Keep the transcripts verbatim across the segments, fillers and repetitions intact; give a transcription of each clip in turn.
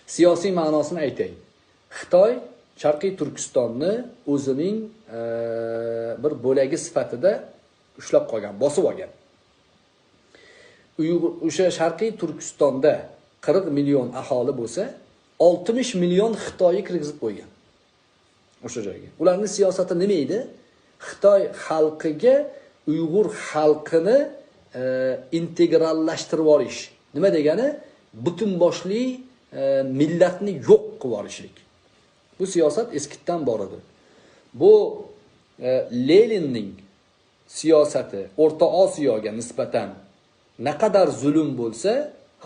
سىياسىي مەناسىنى ئېيتاي. خىتاي شەرقىي تۈركىستاننى ئۆزىنىڭ، ئە، بىر بۆلەكى سۈپەتىدە ئۇشلاپ قالغان، باسىپ ئالغان. ئۇيغۇر، ئوشۇ شەرقىي تۈركىستاندا قىرىق مىليون ئاھالى بولسا، ئالتمىش مىليون خىتايغا كىرگۈزۈپ قويغان. ئوشۇ جايغا. ئۇلارنىڭ سىياسىتى نېمە ئىدى؟ خىتاي خەلقىگە ئۇيغۇر خەلقىنى، ئە، ئىنتېگراللاشتۇرۇۋېلىش. نېمە دېگەنى؟ پۈتۈن باشلى، ئە، مىللەتنى يوق قىلىۋېلىشلىك. بۇ سىياسەت ئەسكىدىن بار ئىدى. بۇ، ئە، لېنىننىڭ سىياسىتى ئورتا ئاسىيوغا نىسبەتەن نەقەدەر زۇلۇم بولسا،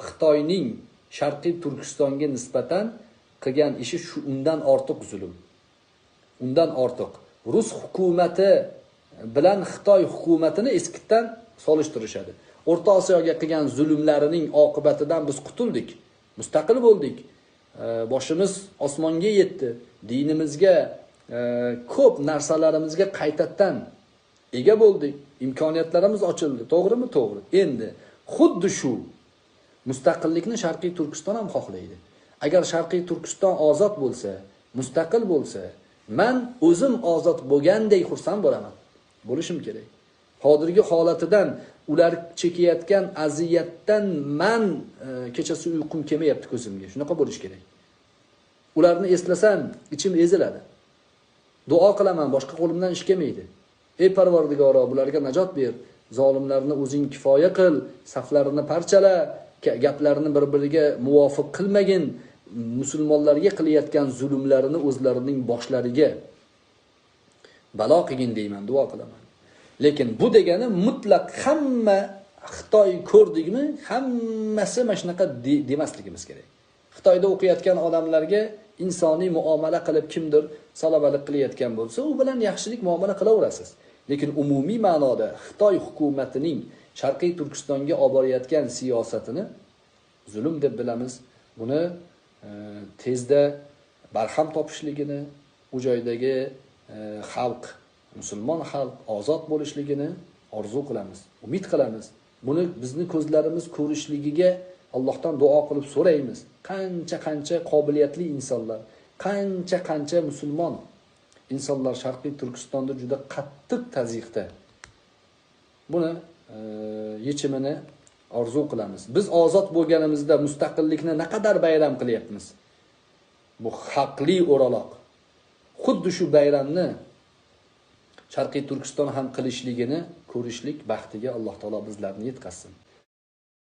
خىتاينىڭ شەرقىي تۈركىستانغا نىسبەتەن قىلغان ئىشى شۇ، ئۇندىن ئارتۇق زۇلۇم. ئۇندىن ئارتۇق. رۇس ھۆكۈمىتى بىلەن خىتاي ھۆكۈمىتىنى ئەسكىدىن سېلىشتۇرۇشىدۇ. ئورتا ئاسىيوغا قىلغان زۇلۇملىرىنىڭ ئاقىۋىتىدىن بىز قۇتۇلدۇق. مۇستەقىل بولدۇق. ئە، باشىمىز ئاسمانغا يەتتى. دىنىمىزگە، ئە، كۆپ نەرسىلىرىمىزگە قايتىدىن ئىگە بولدۇق. ئىمكانىيەتلىرىمىز ئاچىلدى. توغرىمۇ؟ توغرا. ئەمدى خۇددى شۇ مۇستەقىللىكنى شەرقىي تۈركىستان ھەم خوھلايدۇ. ئەگەر شەرقىي تۈركىستان ئازاد بولسا، مۇستەقىل بولسا، مەن ئۆزۈم ئازاد بولغاندەك خۇرسەن بولىمەن. بولۇشۇم كېرەك. ھازىرقى ھالىتىدىن، ئۇلار چېكىيەتكەن ئەزىيەتتىن مەن، ئە، كېچىسى ئۇيقۇم كەلمەيتتى كۆزۈمگە. شۇنداق بولۇش كېرەك. ئۇلارنى ئەسلىسەم، ئىچىم ئېزىلىدۇ. دۇئا قىلىمەن، باشقا قولۇمدىن ئىش كەلمەيدۇ. ئەي پەرۋەردىگارا، بۇلارغا ناجات بېر. زالىملارنى ئۆزۈڭ كۇپايە قىل، سەپلەرنى پارچىلا، گە-، گەپلەرنى بىر-بىرىگە مۇۋاپىق قىلمىغىن، مۇسۇلمانلارغا قىلىۋاتقان زۇلۇملارنى ئۆزلىرىنىڭ باشلىرىغا بالا قىلغىن دەيمەن، دۇئا قىلىمەن. لېكىن بۇ دېگەنى مۇتلەق ھەممە خىتاي كۆردىكىمۇ، ھەممىسى مانا شۇنداق دېمەسلىكىمىز كېرەك. خىتايدا ئوقۇياتقان ئادەملەرگە ئىنسانىي مۇئامىلە قىلىپ، كىمدۇر سالام ئەلىك قىلىۋاتقان بولسا، ئۇ بىلەن ياخشىلىق مۇئامىلە قىلىۋېرىسىز. لېكىن ئومۇمىي مەنادا خىتاي ھۆكۈمىتىنىڭ شەرقىي تۈركىستانغا ئېلىپ بارىۋاتقان سىياسىتىنى زۇلۇم دەپ بىلىمىز. بۇنى، ئە، تېزدە بەرھەم تاپىشلىقىنى، ئۇ جايدىكى، ئە، خەلق، مۇسۇلمان خەلق ئازاد بولۇشلۇقىنى ئارزۇ قىلىمىز، ئۈمىد قىلىمىز. بۇنى بىزنىڭ كۆزلىرىمىز كۆرۈشلۈكىگە ئاللاھتىن دۇئا قىلىپ سورايمىز. قانچە-قانچە قابىلىيەتلىك ئىنسانلار، قانچە-قانچە مۇسۇلمان ئىنسانلار شەرقىي تۈركىستاندا جۈدە قاتتىق تەزيىقتە. بۇنى، ئە، يېچىمىنى ئارزۇ قىلىمىز. بىز ئازاد بولغىنىمىزدا مۇستەقىللىكنى نەقەدەر بايرام قىلىۋاتىمىز. بۇ ھەقلىق ئورۇنلۇق. خۇددى شۇ بايرامنى شەرقىي تۈركىستان ھەم قىلىشلىقىنى كۆرۈشلۈك بەختىگە ئاللاھ تائالا بىزلەرنى يەتكۈزسۇن.